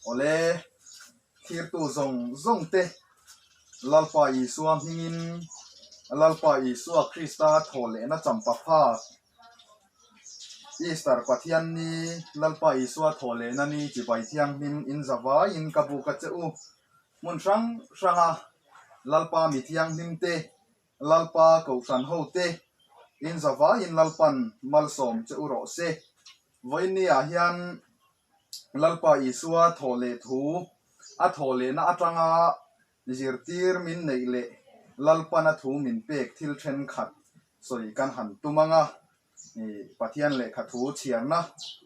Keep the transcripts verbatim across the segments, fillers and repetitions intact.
Awle, thlirtu zawng zawng te, Lalpa Isua hmingin, Lalpa Isua Krista thawlehna champakhat, Easter Pathian ni, Lalpa Isua thawlehna ni chibai thianghlim in zavaiin ka buk a che u. Hmun hrang hranga Lalpa mi thianghlim te, Lalpa kohhran ho te, in zavaiin Lalpan malsawm che u rawh se. Vawinia hian Lalpa Isua thawleh thu, a thawlehna atanga zirtir min neih leh Lalpan a thu min pek thil ṭhenkhat sawi kan han tum ang a, i, Pathian lehkha thu chhiarna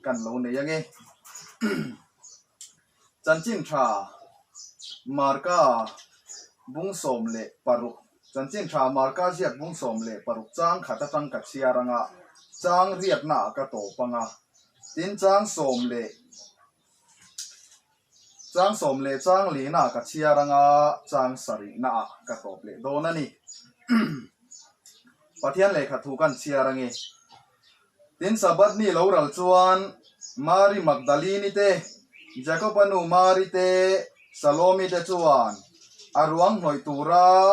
kan lo nei ang e. Chanchin Ṭha Marka bung sawm leh paruk. Chanchin Ṭha Marka ziak bung sawm leh paruk chang khat atang ka chhiar ang a, chang riatna ka tawp ang a. Tin, chang sawm leh, chang sawm leh chang lina ka chhiar ang a, chang sarihna ka tawp leh dawn a ni. Pathian lehkha thu kan chhiar ang e. Tin, Sabbath ni lo ral chuan Mari Magdalini te, Jakoba nu Mari te, Salomi te chuan a ruang hnawih tura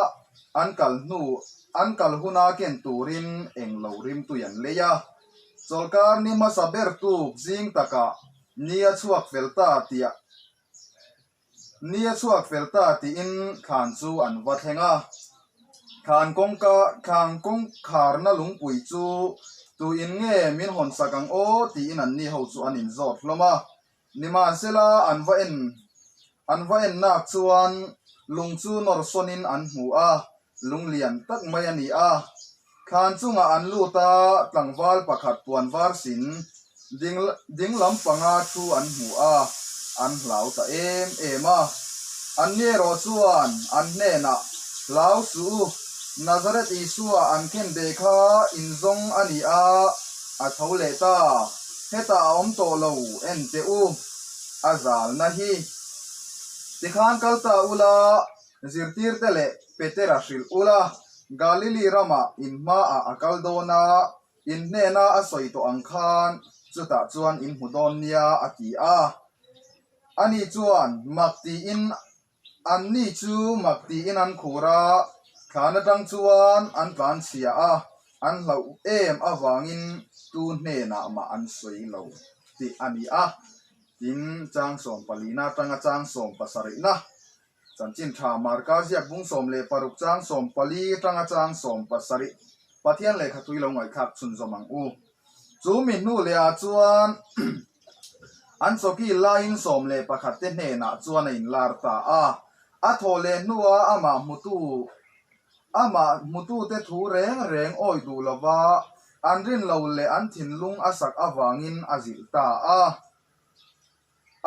an kal hnu, an kal huna ken turin englo rimtui an lei a. Chawlkar ni hmasa ber tuk zing taka ni a chhuak fel ta tia, ni a chhuak fel ta tiin thlan chu an va thleng a. Thlan kawngka, thlan kawngkharna lungpui chu tuin nge min hawn sak ang aw tiin an ni ho chu an inzawt hlawm a. Nimahsela an va en, an va en nak chuan lung chu nawr sawnin an hmu a, lung lian tak mai a ni a. Thlan chungah an lut a, tlangval pakhat puan var sin ding, ding lam panga thu an hmu a, an hlau ta em em a. An ni erawh chuan an hnenah, "Hlau suh u, Nazareth Isua an khen de kha in zawng a ni a, a tho leh ta, heta a awm tawh lo en teh u, a zalna hi. Tikhan kal ta ula, zirtirte leh Petera hrilh ula, Galili rama in hmaah a kal dawn a, in hnena a sawi tawh ang khan, chutah chuan in hmu dawn nia," a ti a. Ani chuan mak tiin, anni chu mak tiin an khur a, thlan atang chuan an tlan chhia a, an hlauh em avangin tu hnenah mah an sawi lo tih a ni a. Tin, chang sawm palina atanga chang sawm pasarihna. Chanchin Ṭha Marka ziak bung sawm leh paruk chang sawm pali atanga chang sawm pasarih. Pathian lehkha thu i lo ngaihthlak chhunzawm ang u. Chu mi hnu leh a chuan an chawki lain sawm leh pakhat te hnenah chuan a inlar ta a. A thawh leh hnua amah hmutu, amah hmutute thu reng reng awi duh lova, an rin lo leh an thinlung a sak avangin a zilh ta a.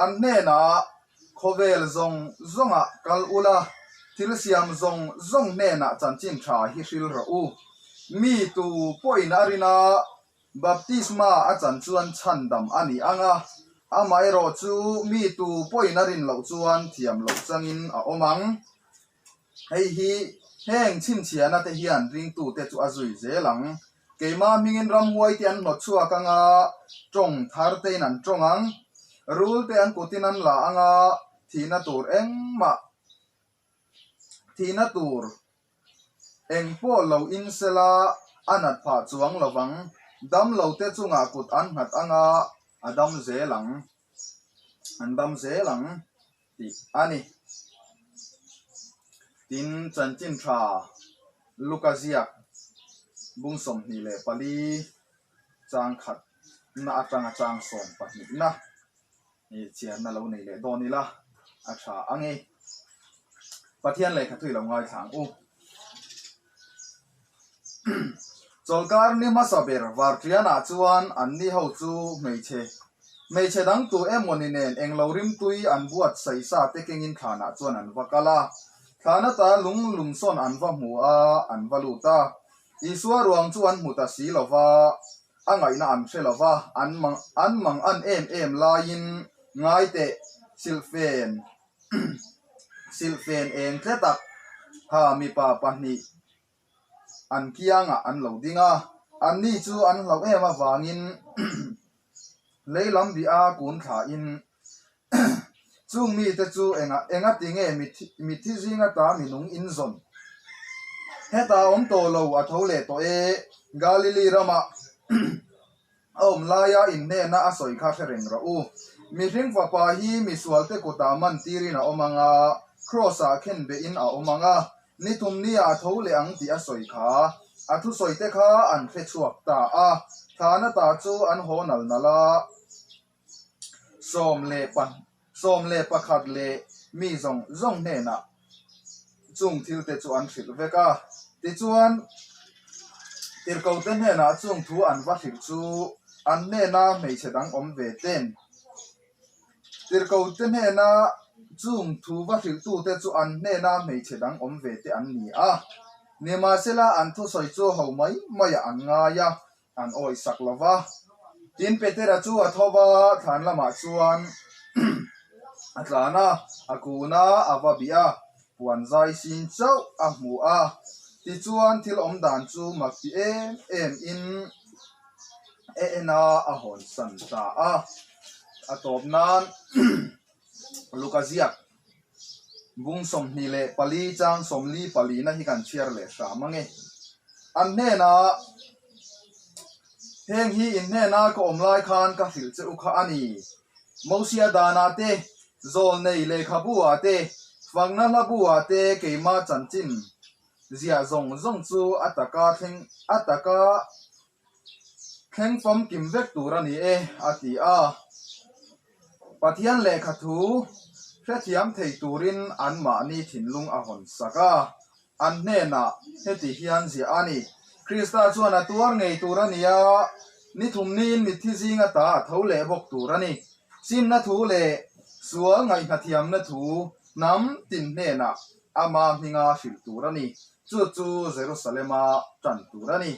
An hnenah, "Khawvel zawng zawnga kal ula, thilsiam zawng zawng hnenah chanchin ṭha hi hril rawh u. Mi tu pawhin a rin a, baptisma a chan chuan chhandam a ni ang a, amaherawhchu mi tu pawhin a rin loh chuan thiam loh changin a awm ang." Hei hi, heng chhinchhiahna te hian ringtute chu a zui zel ang. Keima hmingin ramhuai te an hnawt chhuak ang a, ṭawng thar tein an ṭawng ang. Rul te an kutin an la ang a, thihna tur engmah, thihna tur engpawh lo in sela, a nat phah chuang lo vang. Damlo te chungah kut an nghat ang a, a dam zel ang. An dam zel ang tih a ni. Tin, Chanchin Ṭha Luka ziak bung sawmhnih leh pali chang khatna atanga chang sawm pahnihna, i, chhiarna lo nei leh dawn ila, a ṭha ang e. Pathian lehkha thu i lo ngaithla ang u. Chawlkar ni hmasa ber Vartliana chuan an ni ho chu hmeichhe, hmeichhe dang tu emaw ni nen englo rimtui an buatsaih sa te kengin thlanah chuan an va kal a. Thlan ata lung lum sawn an va hmu a, an va lut a. Isua ruang chu an hmu ta si lo va, a ngaihna an hre lo va, an mang, an mangan em em laiin, ngai teh, silhfen, silhfen eng tle tak ha mipa pahnih an kiangah an lo ding a. Anni chu an hlauh em avangin, leilam bia kun thlain, Chung mite chu enga, enga ti nge mithi, mithi zinga ta mi nung in zawn? Heta awm tawh lo a tho leh tawh e, Galili rama a awm laia in hnena a sawi kha hre reng rawh u. Mihring Fapa hi misualte kuta man tirin a awm anga, cross-a khenbein a awm anga, ni thum nia a tho leh ang tih a sawi kha. A thusawite kha an hre chhuak ta a, thlana ta chu an haw nal nal a. Sawm le pan, sawm le pakhat le mi zawng zawng hnena chung thilte chu an hrilh vek a. Tichuan, tirhkohte hnena chung thu an va hrilh chu an hnena hmeichhe dang awm ve ten. Tirhkohte hnena chung thu va hrilhtute chu an hnena hmeichhe dang awm ve te an ni a. Nimahsela, an thusawi chu ho mai maia an ngai a, an awi sak lo va. Tin Petera chu a tho va, thlan lamah chuan a tlan a, a kun a, a va bih a, puan zai sin chauh a hmu a. Tichuan, thil awm dan chu mak ti em em in e ena a hawn san ta a. A tawp nan, Luka ziak bung sawmhnih leh pali chang sawmli palina hi kan chhiar leh hram ang e. An hnena, heng hi in hnena ka awm lai khan ka hrilh che u kha a ni. Mosia dana te, zawlnei lehkhabua te, fakna hlabua te, keima chanchin zia zawng zawng chu a taka thleng, a taka thleng famkim vek tur a ni e, a ti a. Pathian lehkha thu hrethiam thei turin anmahni thinlung a hawn sak a, an hnena heti hian zia a ni. Krista chuan a tuar ngei tur a ni a, ni thum niin mitthi zinga ta a tho leh bawk tur a ni. Simna thu leh sual ngaihna thiamna thu hnam tin hnena ama hminga hrilh tur a ni. Chu chu Jerusalema ṭan tur a ni.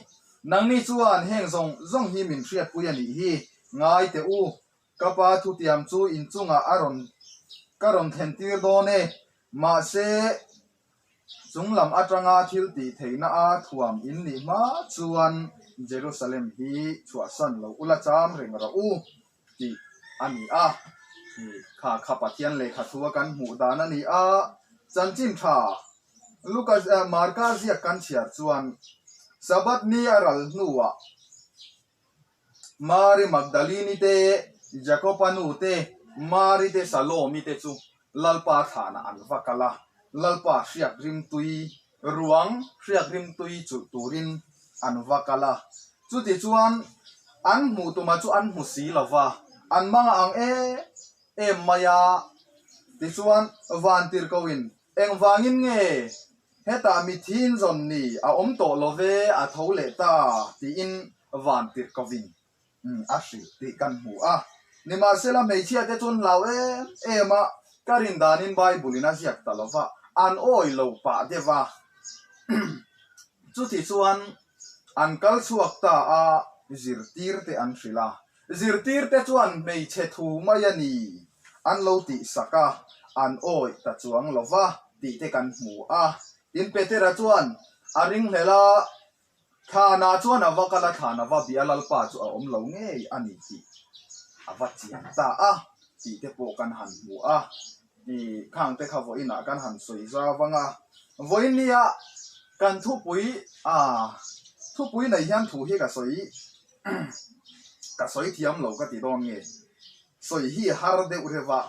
Nangni chuan heng zawng zawng hi min hriatpui a nih hi, ngai teh u. Ka Pa thutiam chu in chungah a rawn, ka rawn thlen tir dawn e. Mahse, chunglam aṭanga thil tih theihna a thuam in nih hma chuan Jerusalem hi chhuahsan lo ula cham reng rawh u, tih a ni a. Kha kha Pathian lehkha thua kan hmuh dan a ni a. Chanchin ṭha Luka, eh, Marka ziak kan chhiar chuan, Sabbath ni a ral hnuah Mari Magdalini te, Jakoba nu te, Mari te, Salomi te chu Lalpa thlana an va kal a, Lalpa hriak rimtui, ruang hriak rimtui chu turin an va kal a. Chuti chuan an hmuh tuma chu an hmu si lo va, an mang ang em em mai a. Tichuan vantirhkohin, "Engvangin nge hetah mithiin zawn ni a awm tawh lo ve, a tho leh ta?" tiin vantirhkohin, mm, a hrilh tih kan hmu a. Nimahsela, hmeichhia te chuan hlau em em a, ka rin danin Bible-in a ziak ta lo va, an awi lo pah deuh a. Chuti chuan an kal chhuak ta a, zirtirte an hrilh a. Zirtirte chuan hmeichhe thu mai a ni, an lo tih sak a, an awi ta chuang lo va, tih te kan hmu a. Tin Petera chuan a ringhlel a, thlana chuan a va kal a, thlana va bih a, Lalpa chu a awm lo ngei a ni tih a va chian ta a, tih te pawh kan han hmu a. I, khang te kha vawiinah kan han sawi zau vang a. Vawiin nia kan thupui, a, thupui nei hian thu hi ka sawi, ka sawi thiam lo ka ti dawn nge. Sawi hi har deuh reuh a,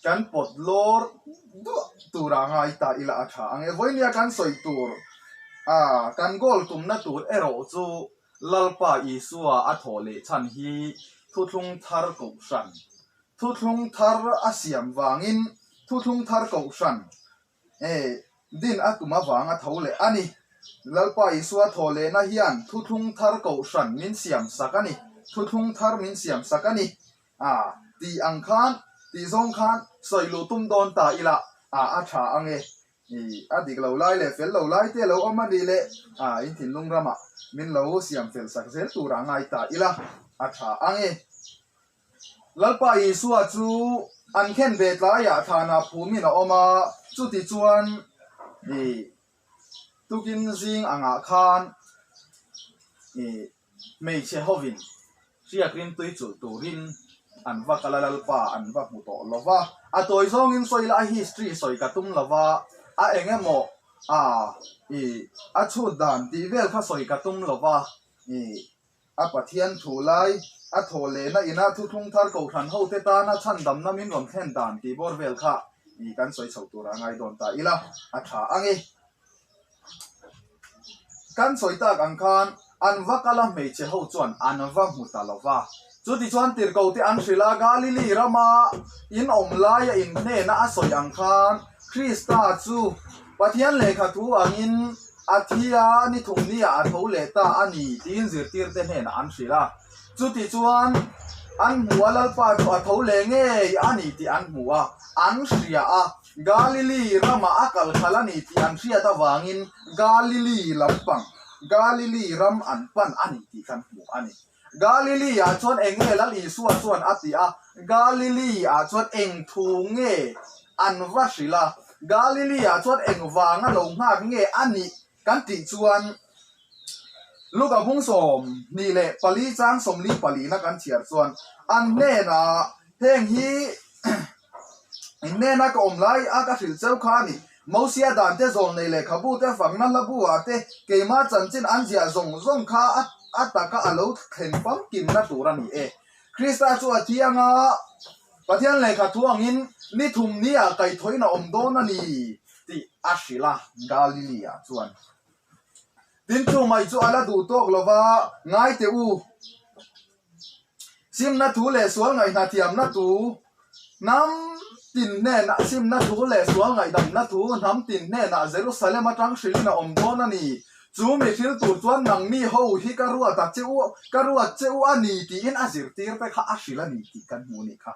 kan pawt lawr duah tura ngai ta ila a ṭha ang e. Vawiin nia kan sawi tur, a, kan goal tumna tur erawh chu Lalpa Isua a thawh leh chhan hi thuthlung thar kohhran, thuthlung thar a siam vangin thuthlung thar kohhran, e, din a tum avang a tho leh a ni. Lalpa Isua thaw lehna hian thuthlung thar kohhran min siam sak a ni, thuthlung thar min siam sak a ni. A, tih ang khan, tih zawng khan sawi luh tum dawn ta ila, a, a ṭha ang e. I, a dik lo lai leh fel lo lai te lo awm a ni leh, a, in thinlung ramah min lo siam fel sak zel tura ngai ta ila, a ṭha ang e. Lalpa Isua chu an khenbeh tlaiah thlana phumin a awm a, chuti chuan, i, tukin zing angah khan, i, hmeichhe hovin hriak rimtui chulh turin an va kal a, Lalpa an va hmu tawh lo va. A tawi zawngin sawi la, a history sawi ka tum lo va, a eng emaw, a, i, a chhut dan tih vel kha sawi ka tum lo va. I, a Pathian thu lai, a thawhlehna ina thuthlung thar kohran hote tana chhandamna min rawn thlen dan tih bawr vel kha, i, kan sawi chho tura ngai dawn ta ila, a ṭha ang e. Kan sawi tak ang khan, an va kal a, hmeichhe ho chuan an va hmu ta lo va. Chuti chuan tirhkoh te an hrilh a, Galili rama in awm laia in hnena a sawi ang khan, Krista chu Pathian lehkha thu angin a thi a, ni thum nia a tho leh ta a ni, tiin zirtirte hnena an hrilh a. Chuti chuan an hmu a, Lalpa chu a tho leh ngei a ni tih an hmu a, an hria a. Galili rama a kal khalh a ni tih an hriat avangin Galili lampang, Galili ram an pan a ni tih kan hmu a ni. Galili-ah chuan eng nge Lal Isua chuan a ti a, Galili-ah chuan eng thu nge an va hrilh a, Galili-ah chuan eng vanga lo nghak nge a nih kan tih chuan, Luka bung sawm hnih leh pali chang sawmli palina kan chhiar chuan, an hnena, heng hi in hnena ka awm lai a ka hrilh cheu kha a ni. Mosia dante, zawlnei lehkhabute, fakna hlabu-ah te, keima chanchin an ziah zawng zawng kha a, a taka a lo thlen famkimna tur a ni e. Krista chu a thi anga, Pathian lehkha thu angin ni thum nia kaihthawhin a awm dawn a ni tih a hrilh a, Galili-ah chuan. Tin, chu mai chu a la duh tawk lo va, ngai teh u. Simna thu leh sual ngaihna thiamna thu, hnam tin hnena, simna thu leh sual ngaihdamna thu hnam tin hnena Jerusalem aṭang hrilhin a awm dawn a ni. Chu mi hril tur chuan nangni ho hi ka ruat a che u, ka ruat che u a ni, tiin a zirtirte kha a hrilh a ni tih kan hmu ni kha.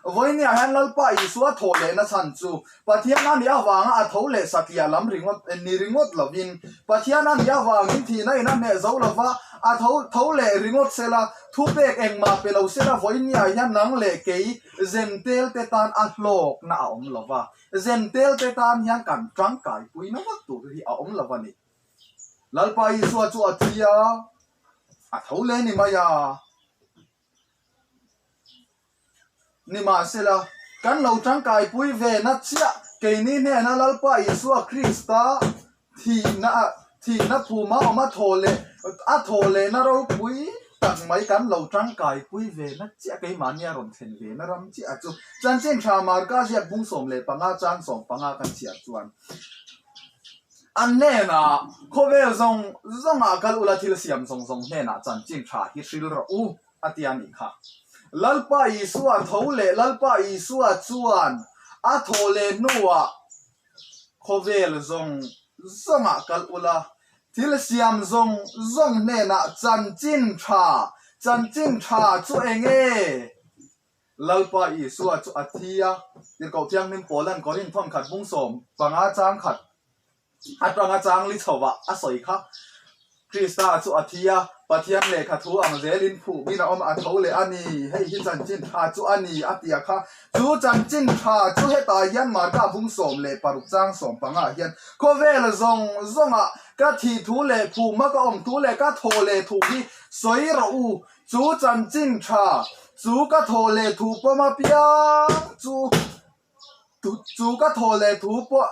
Vawinia hian Lalpa Isua thawhlehna chhan chu Pathian a nih avanga a tho leh satliah lam ringawt, ni ringawt lovin, Pathian a nih avangin thihna in a hneh zo lo va, a tho, tho leh ringawt sela, thupek engmah pe lo sela, vawinia hian nang leh kei Jentail te tan a hlawkna a awm lo va, Jentail te tan hian kan ṭangkaipuina vak tur hi a awm lo va ni. Lalpa Isua chu a thi a, a tho leh ni mai a. Nimahsela, kan lo ṭangkaipui ve na chiah, keini hnena Lalpa Isua Krista thihna, thihna phuma awm a thaw leh, a thaw lehna ropui tak mai kan lo ṭangkaipui ve na chiah, keimahnia rawn thlen ve na ram chiah chu. Chanchin Ṭha Marka ziak bung sawm leh panga chang sawm panga kan chhiar chuan, an hnena, khawvel zawng zawngah kal ula, thil siam zawng zawng hnena chanchin ṭha hi hril rawh u, a ti a ni kha. Lalpa Isua tho leh, Lalpa Isua chuan a thaw leh hnuah khawvel zawng zawngah kal ula, thil siam zawng zawng hnena chanchin ṭha, chanchin ṭha chu eng nge? Lalpa Isua chu a thi a, Tirhkoh Thianghlim Paulan Korinth thawn khat bung sawm panga chang khat aṭanga chang li chhovah a sawi kha. Krista chu a thi a, Pathian lehkha thu ang zelin phumin a awm a, a tho leh a ni. Hei hi chanchin ṭha chu a ni, a ti a kha. Chu chanchin ṭha chu hetah hian Marka bung sawm leh paruk chang sawm panga hian, khawvel zawng zawngah ka thih thu leh phuma ka awm thu leh ka thaw leh thu hi sawi rawh u. Chu chanchin ṭha, chu ka thaw leh thu pawm apiang chu, chu, chu ka thaw leh thu pawm,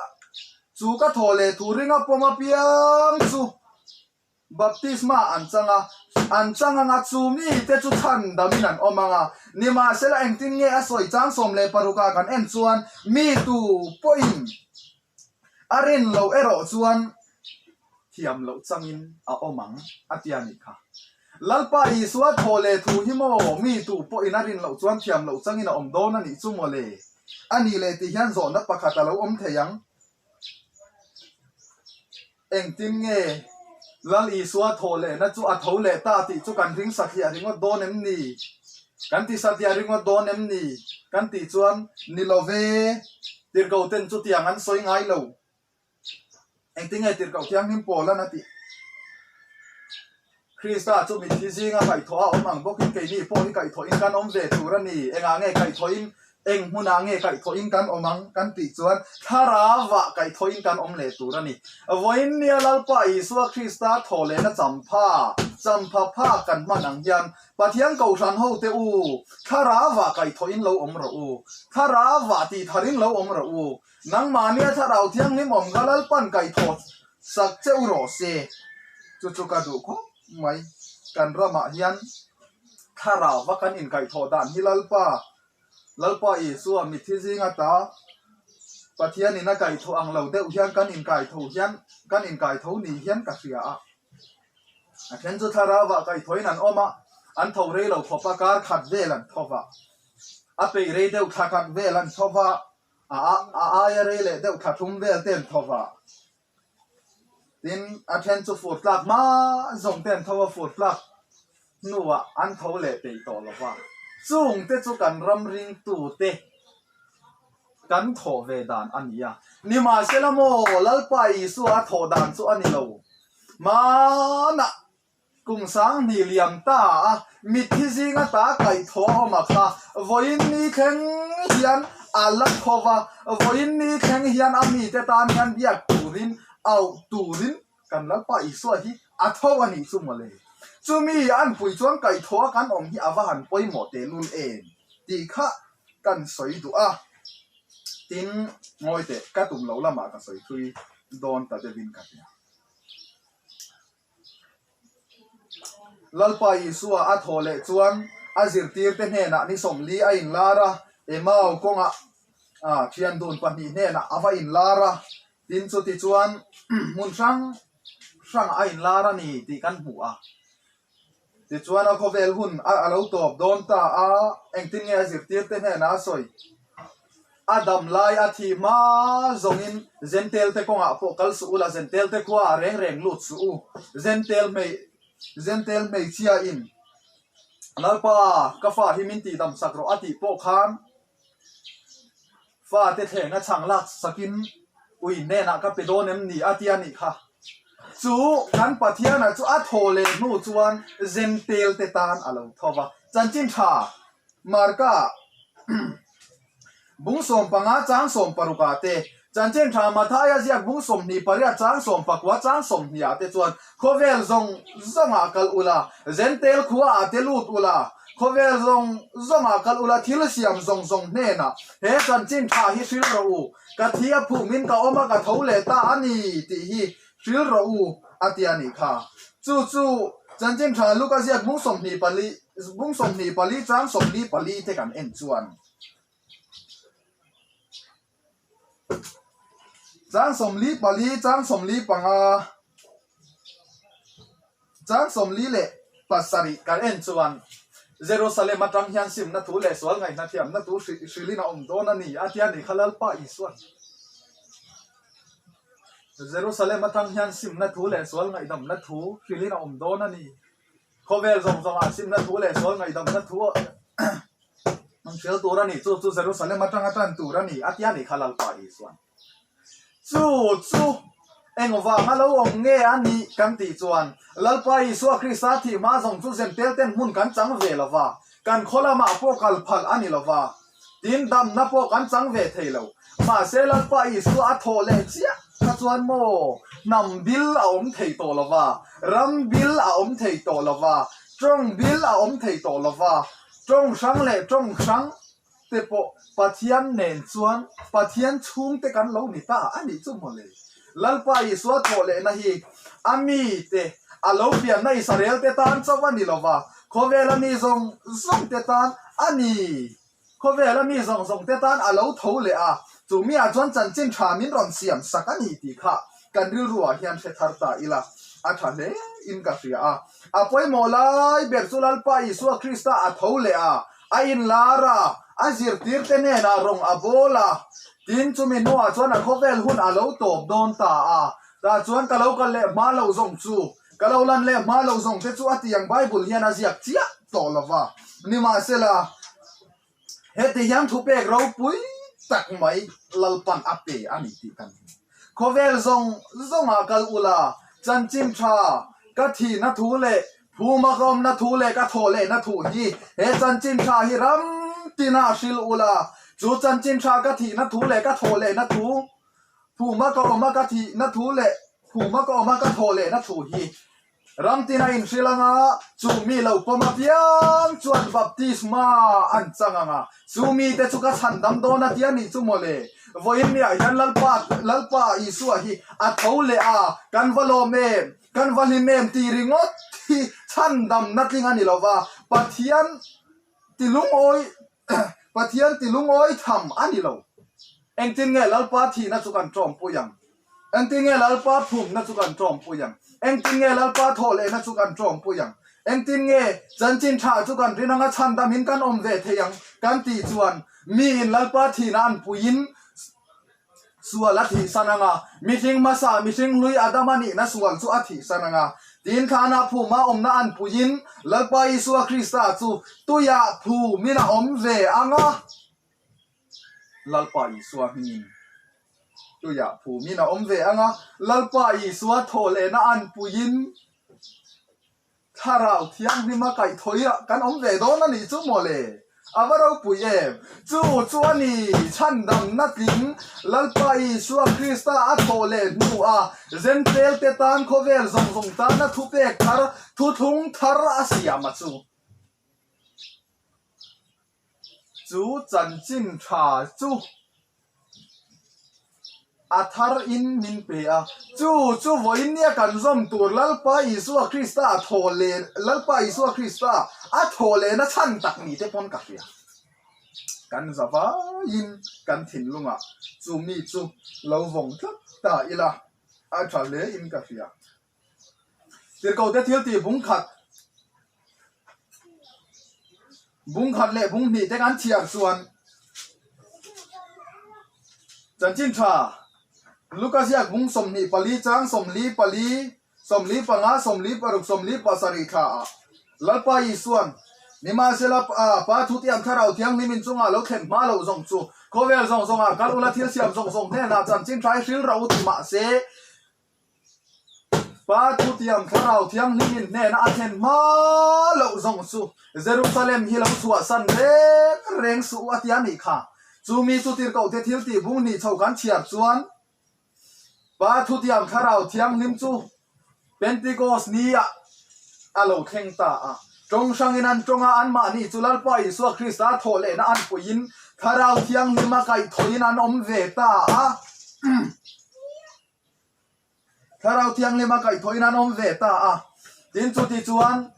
chu ka thaw leh thu ringa pawm apiang chu baptisma an chang a, an chang anga chu mite chu chhandamin an awm anga. Nimahsela, engtin nge a sawi? Chang sawm leh paruka kan en chuan, mi tu pawhin a rin lo erawh chuan thiam loh changin a awm ang, a ti a ni kha. Lalpa Isua thaw leh thu hi maw, mi tu pawhin a rin loh chuan thiam loh changin a awm dawn a nih chu maw le? A ni leh tih hian zawhna pakhat a lo awm thei ang. Engtin nge Lal Isua thaw lehna chu a tho leh ta tih chu kan ring satliah ringawt dawn em ni? Kan ti satliah ringawt dawn em ni? Kan tih chuan, ni lo ve, tirhkoh ten chutiang an sawi ngai lo. Engtin nge Tirhkoh Thianghlim Paulan a tih? Krista chu mitthi zinga kaihthawh a awm ang bawkin, keini pawh hi kaihthawhin kan awm ve tur a ni. Engah nge kaihthawhin, eng hmunah nge kaihthawhin kan awm ang kan tih chuan, thlarauva kaihthawhin kan awm leh tur a ni. Vawiin nia Lalpa Isua Krista thaw lehna champha champha pha kan hman ang hian, Pathian kohran ho te u, Thlarauva kaithawhin lo awm rawh u, Thlarauva tih tharin lo awm rawh u, nangmahnia Thlarau Thianghlim awm kha Lalpan kaithaw sak che u rawh se. Chu chu ka duh khawp mai. Kan ramah hian Thlarauva kan inkaithaw dan hi Lalpa, Lalpa Isua mitthi zinga ta Pathianin a kaithaw ang lo deuh hian kan inkaithaw hian, kan inkaithaw ni hian ka hria a. A ṭhen chu Thlarauva kaithawhin an awm a, an tho rei lo khawpa kar khat vel an tho va, a pei rei deuh thla khat vel an tho va, a, a, a aia rei leh deuh thla thum vel te an tho va. Tin, a ṭhen chu fur tlak hma zawng te an tho a, fur tlak hnuah an tho leh pei tawh lo va. Chungte chu kan ram ringtute kan thawh ve dan a ni a. Nimahsela maw, Lalpa Isua a thawh dan chu a ni lo. Hmana kum sang hnih liam ta a, mitthi zinga ta kaithaw a awm a kha, vawiin ni thleng hian a la tho va, vawiin ni thleng hian a mite tan hian biak turin, auh turin kan Lalpa Isua hi a tho a nih chu maw le. Chumi an pui chuan kaithaw kan awm hi a va han pawimawh teh lul em tih kha kan sawi duh a. Tin, ngawi teh, ka tum lo lamah ka sawi thui dawn ta deuhin ka hria. Lalpa Isua a thaw leh chuan a zirtirte hnenah ni sawmli a inlar a, Emau kawngah, a, ṭhian dun pahnih hnenah a va inlar a. Tin, chuti chuan hmun hrang hrang a inlar a ni tih kan hmu a. Tichuan a khawvel hun a, a lo tawp dawn ta a, engtin nge a zirtirte hnenah a sawi? A dam lai a thih hma zawngin Gentile-te kawngah pawh kal suh ula, Gentile-te khuaah reng reng lut suh u. Gentile hmei-, Gentile hmeichhiain, "Lalpa, ka fa hi min tihdam sak rawh," a tih pawh khan, fate thlenga chhang lak sakin, "Ui, hnenah ka pe dawn em ni?" a ti a nih kha. Chu kan Pathiana chu a thaw leh hnu chuan Gentile-te tan a lo tho va. Chanchin Ṭha, Marka bung sawm panga chang sawm paruka te, Chanchin Ṭha Mathaia ziak bung sawmhnih pariat chang sawm pakua chang sawmhnih ah te chuan khawvel zawng zawngah kal ula, Gentile khuaah te lut ula, khawvel zawng zawngah kal ula, thil siam zawng zawng hnenah, "He Chanchin Ṭha hi hril rawh u, ka thi a phumin ka awm a, ka tho leh ta a ni tih hi hril rawh u," a ti a nih kha. Chu chu Chanchin Ṭha Luka ziak bung sawmhnih pali, bung sawmhnih pali chang sawmli pali te kan en chuan. Chang sawmli pali, chang sawmli panga, chang sawmli leh pasarih kan en chuan, Jerusalem aṭang hian simna thu leh sual ngaihna thiamna thu hri-, hrilhin a awm dawn a ni, a ti a nih kha Lalpa Isuan. Jerusalem aṭang hian simna thu leh sual ngaihdamna thu hrilhin a awm dawn a ni. Khawvel zawng zawngah simna thu leh sual ngaihdamna thu an hril tur a ni chu, chu Jerusalem aṭanga ṭan tur a ni, a ti a nih kha Lalpa Isuan. Chu chu engvanga lo awm nge a nih kan tih chuan, Lalpa Isua Krista thih hma zawng chu Gentile-ten hmun kan chang ve lo va, kan khaw lamah pawh kal phal a ni lo va, tin damna pawh kan chang ve thei lo. Mahse, Lalpa Isua a thawh leh chiah kha chuan maw, hnam bil a awm thei tawh lo va, ram bil a awm thei tawh lo va, ṭawng bil a awm thei tawh lo va, ṭawng hrang leh ṭawng hrang te pawh Pathian nen chuan, Pathian chhungte kan lo ni ta a nih chu maw le. Lalpa Isua thawh lehna hi a mite, a lo pianna Israel-te tan chauh a ni lo va, khawvela mi zawng zawng te tan a ni. Khawvela mi zawng zawng te tan a lo tho leh a, chu mi ah chuan chanchin ṭha min rawn siam sak a ni tih kha kan rilruah hian hre thar ta ila, a ṭha hle in ka hria a. A pawimawh lai ber chu Lalpa Isua Krista a tho leh a, a inlar a, a zirtirte hnenah rawng a bawl a. Tin, chumi hnuah chuan a khawvel hun a lo tawp dawn ta a. Tah chuan ka lo kal leh hma lo zawng chu, ka lo lan leh hma lo zawng te chu a tiang Bible hian a ziak chiah tawh lo va. Nimahsela, heti hian thupek ropui tak mai Lalpan a pe a ni tih kan hmu. Khawvel zawng zawngah kal ula, chanchin ṭha, ka thihna thu leh phuma ka awmna thu leh ka thawh lehna thu hi, he chanchin ṭha hi ram tina hril ula. Chu chanchin ṭha ka thihna thu leh ka thawh lehna thu, phuma ka awma ka thihna thu leh phuma ka awma ka thawh lehna thu hi Ram tina inhril anga, chu mi lo pawm apiang chuan baptisma an chang anga. Chu mi te chu ka chhandam dawn a ti a ni chu maw le. Vawiin ni ah hian Lalpa, Lalpa Isua hi a tho leh a, kan va lawm em, kan va hlim em ti ringawt hi chhandamna tling a ni lo va. Pathian ti lungawi, Pathian ti lungawi tham a ni lo. Engtin nge Lalpa thina chu kan ṭawmpui ang? Engtin nge Lalpa phumna chu kan ṭawmpui ang? Engtin nge Lalpa thawhlehna chu kan ṭawmpui ang? Engtin nge chanchin ṭha chu kan rin anga chhandamin kan awm ve thei ang? Kan tih chuan miin Lalpa thina an puiin sual a thihsan anga, mihring hmasa, mihring hlui Adama nihna sual chu a thihsan anga. Tin thlana phuma awmna an puiin Lalpa Isua Krista chu tuiah phumin a awm ve anga. Lalpa Isua hmingin tuiah phumin a awm ve anga. Lalpa Isua thawhlehna an puiin Thlarau Thianghlima kaihthawia kan awm ve dawn a ni chu maw le. A va ropui em. Chu chu a ni, chhandamna tling. Lalpa Isua Krista a thawhleh hnu a, Gentile te tan, khawvel zawng zawng tana thupek thar, thuthlung thar a siam a chu. Chu chanchin ṭha chu a thar in min pe a. Chu, chu vawiin nia kan zawm tur Lalpa Isua Krista a thawhleh, Lalpa Isua Krista a thawhlehna chhan tak ni te pawn ka hria. Kan zavaiin kan thinlungah chu mi chu lo vawng tlat ta ila, a ṭha hle in ka hria. Tirhkohte Thiltih bung khat, bung khat leh bung hnih te kan chhiar chuan, Chanchin Ṭha Luka ziak bung sawmhnih pali chang sawmli pali, sawmli panga, sawmli paruk, sawmli pasarih thla a Lalpa Isuan, nimahsela, a, Pa Thutiam Thlarau Thianghlimin chunga lo thlen hma lo zawng chu, khawvel zawng zawnga kal ula thil siam zawng zawng hnena chanchin ṭha hi hril rawh u ti mah se, Pa Thutiam Thlarau Thianghlimin hnena a thlen hma loh zawng chu Jerusalem hi lo chhuahsan reng reng suh u a ti a ni kha. Chu mi chu Tirhkohte Thiltih bung hnih chho kan chhiar chuan Pa Thutiam Thlarau Thianghlim chu Pentecost ni ah a lo thleng ta a. Ṭawng hrangin an ṭawng a, anmahni chu Lalpa Isua Krista thawhlehna an puiin Thlarau Thianghlim a kaihthawhin an awm ve ta a. Thlarau Thianghlim a kaihthawhin an awm ve ta a. Tin chu ti chuan,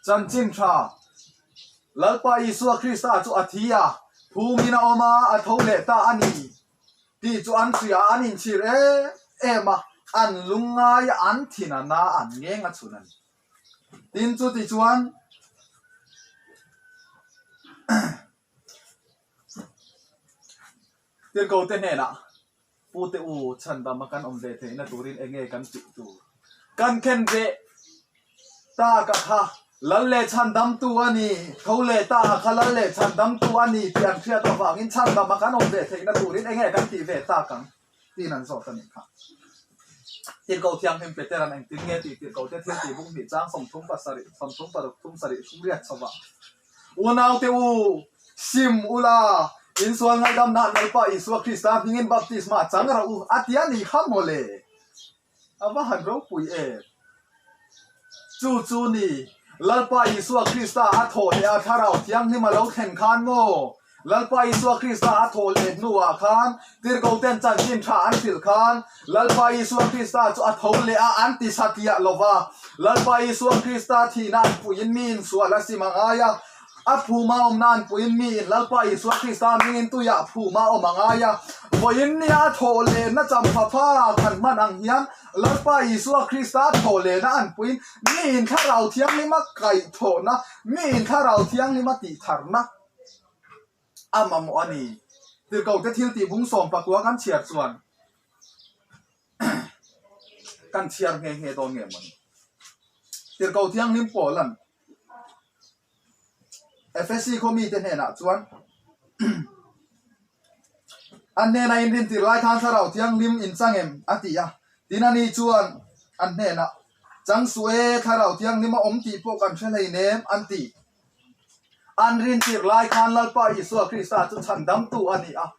Chanchin Ṭha, Lalpa Isua Krista chu a thi a, phumin a awm a, a tho leh ta a ni tih chu an hria, an inchhir em em a, an lungngai a, an thinana an ngeng a chhun a ni. Tin chu ti chuan, Tirhkohte hnenah, Pute u, chhandama kan awm ve theihna turin enge kan tih tur? Kan khen ve tak a kha, Lal le chhandamtu a ni, tho leh ta a kha, Lal le chhandamtu a ni tih an hriat avangin chhandama kan awm ve theihna turin enge kan tih ve tak ang? Tiin an zawt a ni kha. Tirhkoh Thianghlim Peter an engtin nge tih, Tirhkohte Thiltih bung hnih chang sawmthum pasarih, sawmthum paruk, thum sarih, thum riat chho a. Unaute u, sim ula, in sual ngaidamna Lalpa Isua Krista hmingin baptisma chang rawh u, a ti a ni kha maw le. A va han ropui e. Chu chu ni, Lalpa Isua Krista a thawhleh a, Thlarau Thianghlim a lo thlen khan maw? Lalpa Isua Krista a thawhleh hnuah khan, Tirhkohten Chanchin Ṭha an hrilh khan, Lalpa Isua Krista chu a tho leh a an ti satliah lo va. Lalpa Isua Krista thina an puiin miin sual a sim a ngai a. A phuma awmna an puiin miin Lalpa Isua Krista hmingin tuiah phuma awm a ngai a. Vawiin nia a thawhlehna champha pha kan hman ang hian Lalpa Isua Krista thawhlehna an puiin miin Thlarau Thianghlim a kaihthawhna, miin Thlarau Thianghlim a tih tharna a mamawh a ni. Tirhkohte Thiltih bung sawm pakua kan chhiar chuan kan chhiar nghe nghe dawn nge maw ni? Tirhkoh Thianghlim Paulan Efesi khaw mite hnenah chuan, an hnena in rintir lai khan Thlarau Thianghlim in chang em? A ti a. Tin ani chuan an hnena, chang suh e, Thlarau Thianghlim a awm tih pawh kan hre hleinem, an ti. An rintir lai khan Lalpa Isua Krista chu chhandamtu a ni a.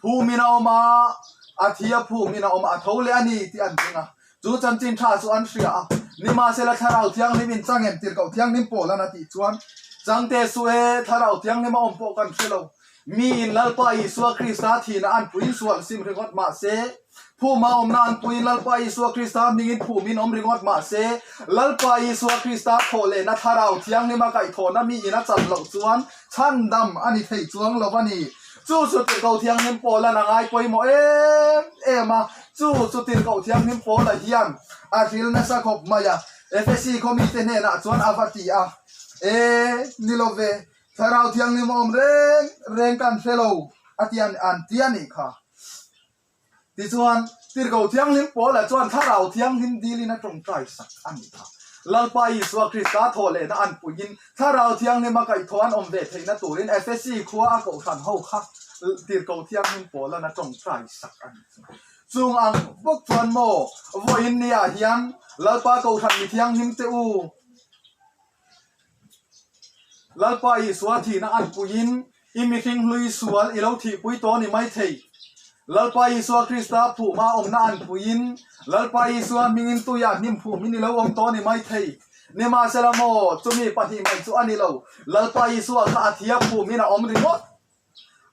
Phumin a awm a, a thi a, phumin a awm a, a tho leh a ni tih an ring a. Chu chanchin ṭha chu an hria a. Nimahsela Thlarau Thianghlimin chang em tirko thianghlim Paulan a tih chuan, chang te su e, Thlarau Thianghlim a awm pawh kan hre lo. Miin Lalpa Isua Krista thihna an puiin sual sim ringawt mah se, phuma awmna an puiin Lalpa Isua Krista hmingin phumin awm ringawt mah se, Lalpa Isua Krista thawhlehna Thlarau Thianghlim a kaihthawhna miin a chang loh chuan chhandam a ni thei chuang lo a ni. Chu chu tirko thianghlim Paulan a ngai pawimawh em em a. Chu chu tirko thianghlim Paula hian a hril nasa khawp mai a. Efesi khaw mite hnenah chuan a va ti a, e, ni lo ve, Thlarau Thianghlim a awm reng reng kan hre lo, a ti an, an ti a nih kha. Tichuan, tirko thianghlim Paula chuan Thlarau Thianghlim dilin a ṭawngṭai sak a ni kha. Lalpa Isua Krista thawhlehna an puiin Thlarau Thianghlim a kaihthawh an awm ve theihna turin Efesi khua a kohhran ho kha tirko thianghlim Paulan a ṭawngṭai sak a ni. Chung ang bawk chuan maw, vawiin niah hian Lalpa kohhran mi thianghlim te u, Lalpa Isua thihna an puiin i mihring hlui sual i lo thihpui tawh ni mai thei. Lalpa Isua Krista phuma awmna an puiin Lalpa Isua hmingin tuia hnim phumin i lo awm tawh ni mai thei. Nimahsela maw, chumi pahnih mai chu a ni lo. Lalpa Isua kha a thi a, phumin a awm ringawt,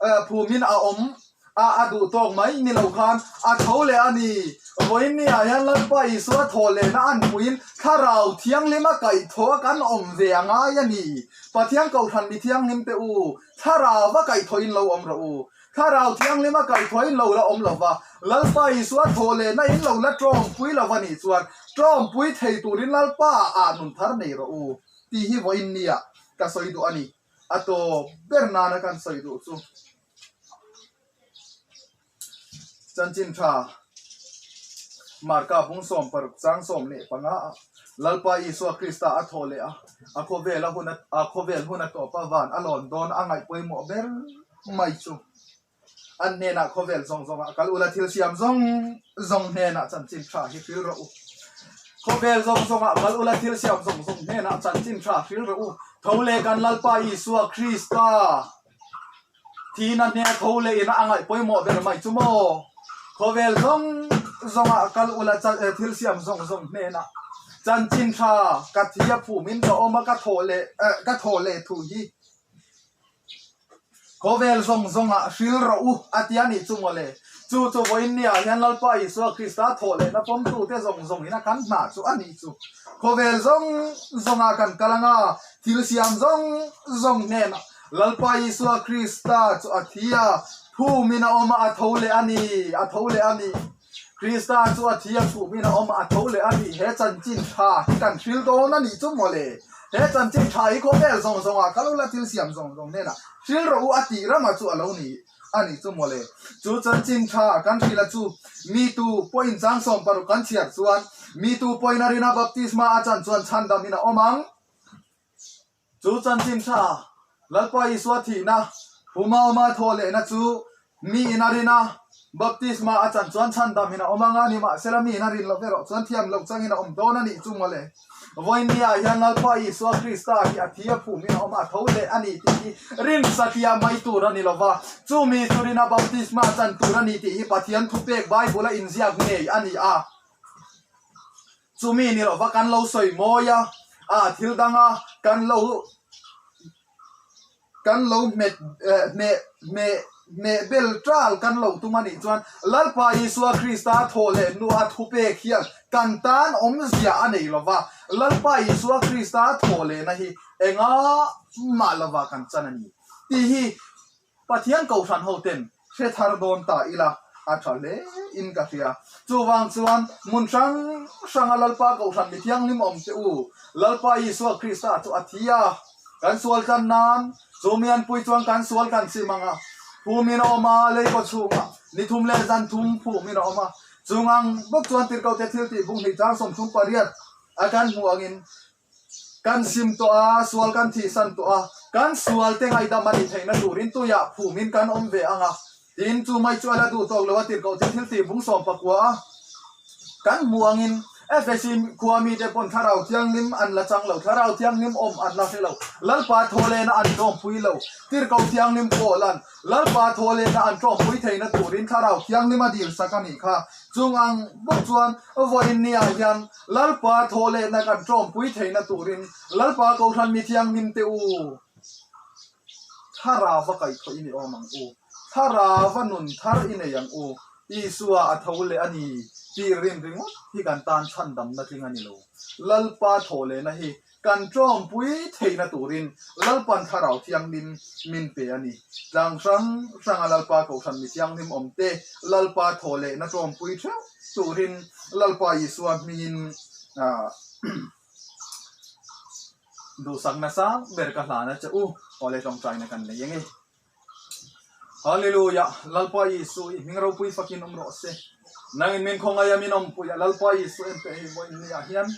eh, phumin a awm a, a duh tawk mai ni lo khan a tho leh a ni. Vawiin niah hian Lalpa Isua thawhlehna an puiin Thlarau Thianghlim a kaihthawh kan awm ve a ngai a ni. Pathian kohhran mi thianghlim te u, Thlarau a kaihthawhin lo awm rawh u. Thlarau Thianghlim a kaihthawhin lo la awm lo va, Lalpa Isua thawhlehna in lo la ṭawmpui lo va nih chuan ṭawmpui thei turin Lalpa ah nun thar nei rawh u, tih hi vawiin niah ka sawi duh a ni. A tawp ber nana kan sawi duh chu. Chanchin ṭha Marka bung sawm paruk chang sawm leh panga a, Lalpa Isua Krista a thawh leh a, a khawvel a hun a, a khawvel hun a tawp a, van a lawn dawn a ngaih pawimawh ber mai chu. An hnenah khawvel zawng zawngah kal ula thil siam zawng zawng hnenah chanchin ṭha hi hril rawh u. Khawvel zawng zawngah kal ula thil siam zawng zawng hnenah chanchin ṭha hril rawh u. Tho le kan Lalpa Isua Krista thihna hne tho leh ina a ngaih pawimawh ber mai chu maw. Khawvel zawng zawngah kal ula chan, eh, thil siam zawng zawng hnenah chanchin ṭha ka thi a, phumin ka awm a, ka thawh leh, eh, ka thawh leh thu hi khawvel zawng zawngah hril rawh u a ti a nih chu maw le. Chu chu vawiin niah hian Lalpa Isua Krista thawhlehna pawmtute zawng zawng ina kan hna chu a nih chu. Khawvel zawng zawngah kan kal anga, thil siam zawng zawng hnenah Lalpa Isua Krista chu a thi a, phumin a awm a, a tho leh a ni, a tho leh a ni. Krista chu a thi a, phumin a awm a, a tho leh a ni. He chanchin ṭha hi kan hril dawn a nih chu maw le. He chanchin ṭha hi khawvel zawng zawngah kal ula thil siam zawng zawng hnenah hril rawh u a tih rama chu a lo ni a nih chu maw le. Chu chanchin ṭha kan hril a chu, mi tu pawhin chang sawm paruk kan chhiar chuan, mi tu pawhin a rin a, baptisma a chan chuan chhandamin a awm ang. Chu chanchin ṭha, Lalpa Isua thihna, phuma awm a, thawhlehna chu miin a rin a, baptisma a chan chuan chhandamin a awm ang a, nimahsela miin a rin loh erawh chuan thiam loh changin a awm dawn a nih chu maw le. Vawiin niah hian Lalpa Isua Krista hi a thi a, phumin a awm a, a tho leh a ni tih hi rinsa tia mai tur a ni lo va. Chu mi chu rin a, baptisma a chan tur a ni tih hi Pathian thupek Bible-a inziak ngei a ni a. Chumi ni lo va kan lo sawi mawi a, a, thil danga kan lo, kan lo hmet, eh, hme, hme, hme bel tal kan lo tum a nih chuan Lalpa Isua Krista thawhlehna a thupek hian kan tan awmzia a nei lo va. Lalpa Isua Krista thawhlehna hi engmah lova kan chan a ni tih hi Pathian kohhran ho ten hre thar dawn ta ila a ṭha hle in ka hria. Chuvang chuan hmun hrang hranga Lalpa kohhran mi thianghlim awm te u, Lalpa Isua Krista chu a thi a, kan sual tlan nan chu mi an pui chuan kan sual kan sim ang a, phumin a awm a, leikaw chhungah ni thum leh zan thum phumin a awm a. Chung ang bawk chuan Tirhkohte Thiltih bung hnih chang sawmthum pariat a kan hmuh angin, kan sim tawh a, sual kan thihsan tawh a, kan sual te ngaihdam a nih theihna turin tuiah phumin kan awm ve ang a. Tin chu mai chu a la duh tawk lo a, Tirhkohte Thiltih bung sawm pakua a kan hmuh angin, Efesi khua mite pawhin Thlarau Thianghlim an la chang lo, Thlarau Thianghlim awm an la hre lo, Lalpa thawhlehna an ṭawmpui lo, tirko thianghlim pawl an Lalpa thawhlehna an ṭawmpui theina turin Thlarau Thianghlim a dil sak a ni kha. Chuong ang bawk chuan vawiin niah hian Lalpa thawhlehna kan ṭawmpui theina turin Lalpa kohran mi thianghlim te u, Thlarauva kaihthawh i ni awm ang u, Thlarauva nun thar i nei ang u, Isua a tho leh a ni tih rin ringawt hi kan tan chhandamna tling a ni lo. Lalpa thawhlehna hi kan ṭawmpui theina turin Lalpan Thlarau Thianghlim min pe a ni. Tlang hrang hranga Lalpa kohran mi thianghlim awm te Lalpa thawhlehna ṭawmpui theuh turin Lalpa Isua hmingin, ah, duhsakna sang ber ka hlan a che u. Awle, ṭawngṭaina kan nei ang e. Hallelujah. Lalpa Isu, i hming ropui fakin awm rawh se. Nangin min khawngaia min awmpui a, Lalpa Isu, en te hi vawiin niah hian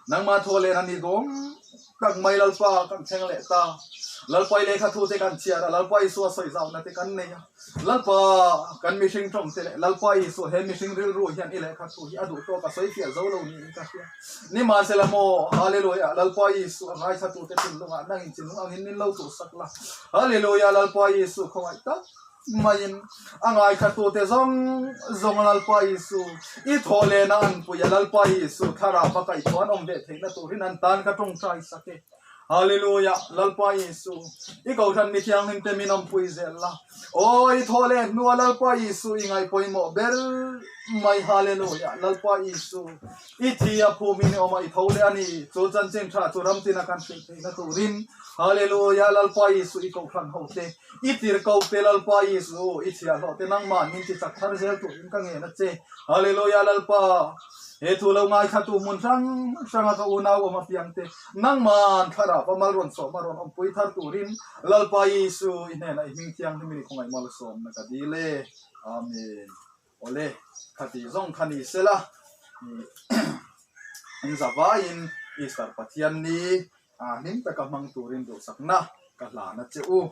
nangma thawhlehna ni dawm tak mai Lalpa kan thleng leh ta. Lalpa, i lehkha thu te kan chhiar a, Lalpa Isua sawi zauna te kan nei a. Lalpa, kan mihring ṭawng te leh Lalpa Isu, he mihring rilru hian i lehkha thu hi a duh tawk a, sawi fiah zo lo niin ka hria. Nimahsela maw, hallelujah, Lalpa Isu, a ngaithlatu te thinlungah nangin thinlung angin min lo tuh sak la. Hallelujah, Lalpa Isu, khawngaih tak maiin a ngaithlatu te zawng zawng Lalpa Isu, i thawhlehna an pui a, Lalpa Isu, Thlarauva kaihthawh an awm ve theihna turin an tan ka ṭawngṭai sak e. Hallelujah, Lalpa Isu, i kohran mi thianghlim te min awmpui zel la. Aw, i thawhleh hnuah Lalpa Isu, i ngai pawimawh ber mai, hallelujah, Lalpa Isu, i thi a phum i ni awm a, i tho leh a ni, chu chanchin ṭha chu ram tina kan hrilh theihna turin, hallelujah, Lalpa Isu, i kohran ho te, i tirko te Lalpa Isu, i chhiahhlawh te nangman min tichak thar zel turin ka ngen a che. Hallelujah, Lalpa. He thu lo ngaithlatu hmun hrang hranga ka unau awm apiang te nangman Thlarauva mal rawn sawm a, rawn awmpui thar turin Lalpa Isu, i hnena i hming thianghlimin i khawngaih malsawmna ka dil e. Amen. Awle, khati zawng kha ni sela, in zavaiin Easter Pathian ni, a, hlim taka hmang turin duhsakna ka hlan a che u.